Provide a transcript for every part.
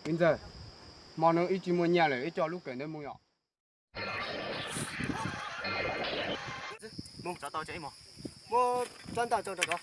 Ntxawg, hmo no wb tsis muaj nyiaj lawm, wb coj lub kawm ntawd mus yom. Mus, tso tau cov ib hmos, muab tsob ntaj tso rau tod.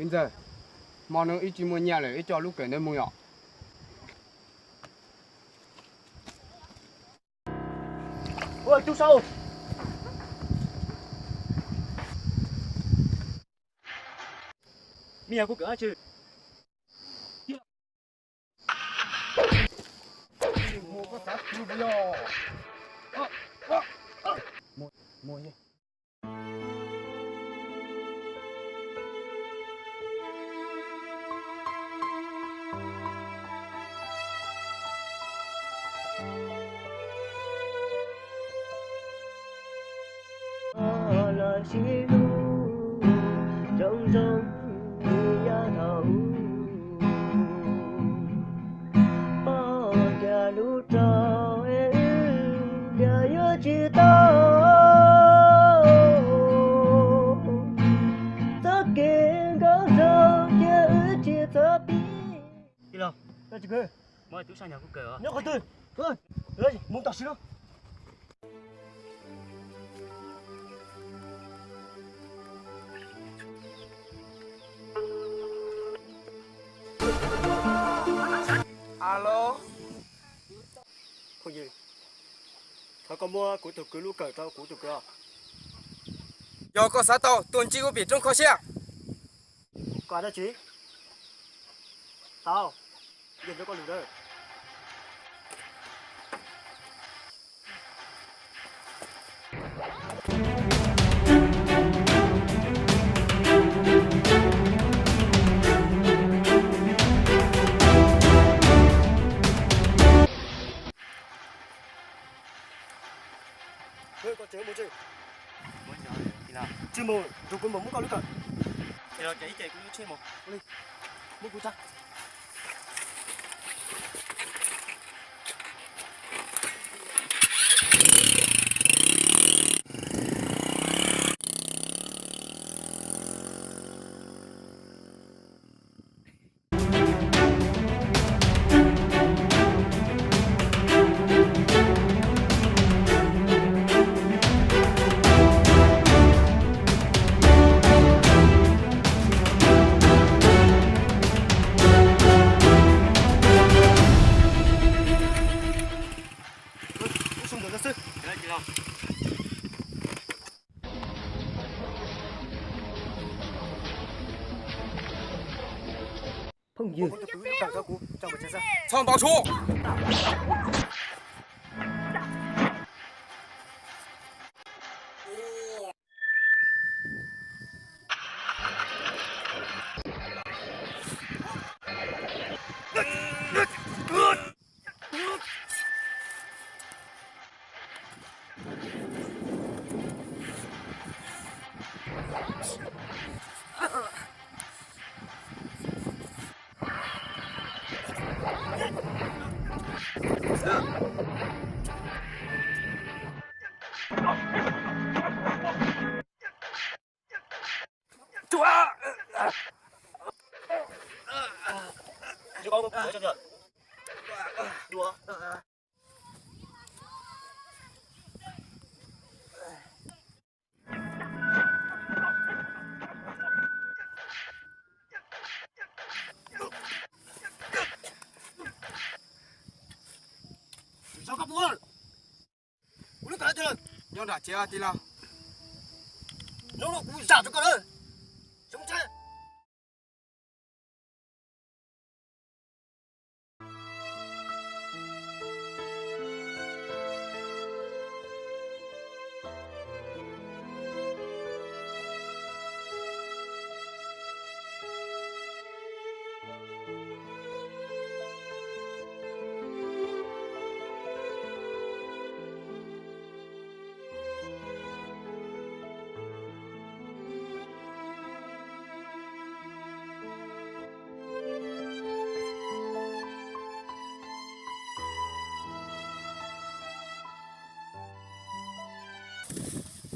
Ntxawg, hmo no wb tsis muaj nyiaj lawm, wb coj lub kawm ntawd mus yom. Ua, tub saub, me nyuam kuv kawm dab tsi? Los sib hlub zoo zoo li yav thaum ub, paub tias hlub rau es wb yuav tsis tau. Txoj kev nkauj nraug cia wb tsis txhob pib. Tij laug, nyob qhov twg? Mus tam sim no. Alo. Phooj ywg, thov koj muab kuv tus kwv lub kawm rau kuv tus kwv os. Yog koj xav tau, tuaj ntsib kuv pem roob Kho Siab. Koj hais dab tsi? Tau, nce ntawm koj lus na. Tsis mus, nrog kuv mus muab koj lub kawm. Muab kuv tsa. Phooj ywg, txhob ntaus suab. Kuv lub kawm nyob nram tsev tij laug. Hnub no kuv zam rau koj lawm. Zoo tshaj.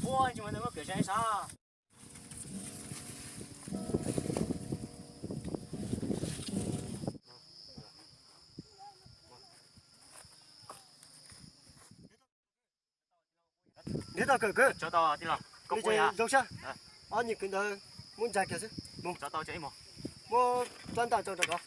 Ua tsis muaj ntawd muab piam saib sav. Neb tau kawm kawg. Zoo siab. Ob nyuag kwv ntawd muab ntsa kiag xwb. Mus, muab rab ntaj tso rau kov.